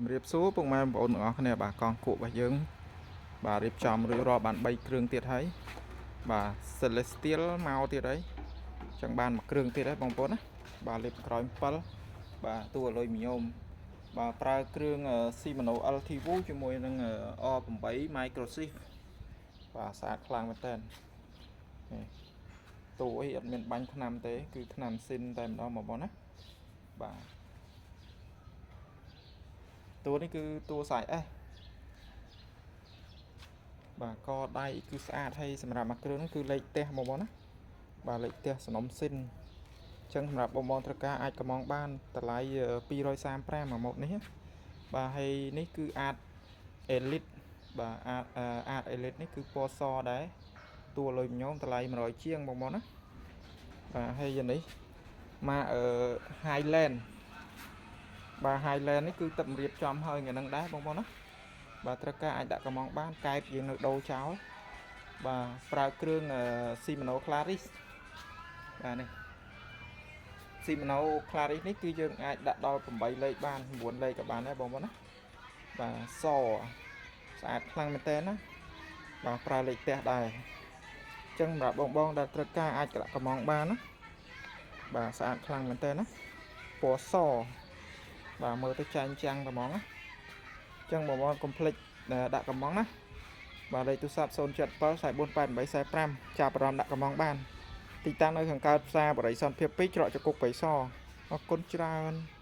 ជំរាបសួរពុកម៉ែបងប្អូនទាំងអស់គ្នាបាទកង់គក់របស់យើងបាទរៀបចំរួចរាល់បាន3គ្រឿងទៀតហើយបាទ Celestial មកទៀតហើយចឹងបានមួយគ្រឿងទៀតហើយបងប្អូនណាបាទលេបក្រោយ7បាទតួអលុយមីញ៉ូមបាទប្រើគ្រឿង Shimano LTV ជាមួយនឹង R8 Microshift បាទស្អាតខ្លាំងមែនតើនេះតួអីអត់មានបាញ់ថ្នាំទេគឺថ្នាំស៊ីនតែម្ដងបងប្អូនណាបាទតួនេះគឺតួ size S បាទកដៃគឺស្អាតហើយសម្រាប់មួយគ្រឿងហ្នឹងគឺលេខផ្ទះបងប្អូនណាបាទលេខផ្ទះសំណុំស៊ីនអញ្ចឹងសម្រាប់បងប្អូនត្រូវការអាចកម្មង់បានតម្លៃ235មួយម៉ូតនេះណាបាទហើយនេះគឺអាច Elite បាទអាចអាច Elite នេះគឺពណ៌សដែរតួលុយញោមតម្លៃ100ជាងបងប្អូនណាបាទហើយយ៉ាងនេះម៉ាកអឺ Highland បាទ Highland នេះគឺទឹករៀបចំហើយថ្ងៃហ្នឹងដែរបងប្អូនណាបាទត្រូវការអាចដាក់កម្មង់បានកែបយើងនៅដូរចោលបាទប្រើគ្រឿង Shimano Claris បាទនេះ Shimano Claris នេះគឺយើងអាចដាក់ដល់8លេខបាន9លេខក៏បានដែរបងប្អូនណាបាទសស្អាតខ្លាំងមែនតើណាបាទប្រើលេខផ្ទះដែរអញ្ចឹងសម្រាប់បងបងដែលត្រូវការអាចដាក់កម្មង់បានណាបាទស្អាតខ្លាំងមែនតើណាពណ៌សបាទមើលទៅចាញ់ចាំងត្មងណាអញ្ចឹងបងប្អូនកុំភ្លេចដាក់កម្មង់ណាបាទលេខទូរស័ព្ទ07 4488 45ចាប់អារម្មណ៍ដាក់កម្មង់បានទីតាំងនៅខាងកើតផ្សារបរិសន្ទភាព2ច្រកចគុកបៃសអរគុណច្រើន។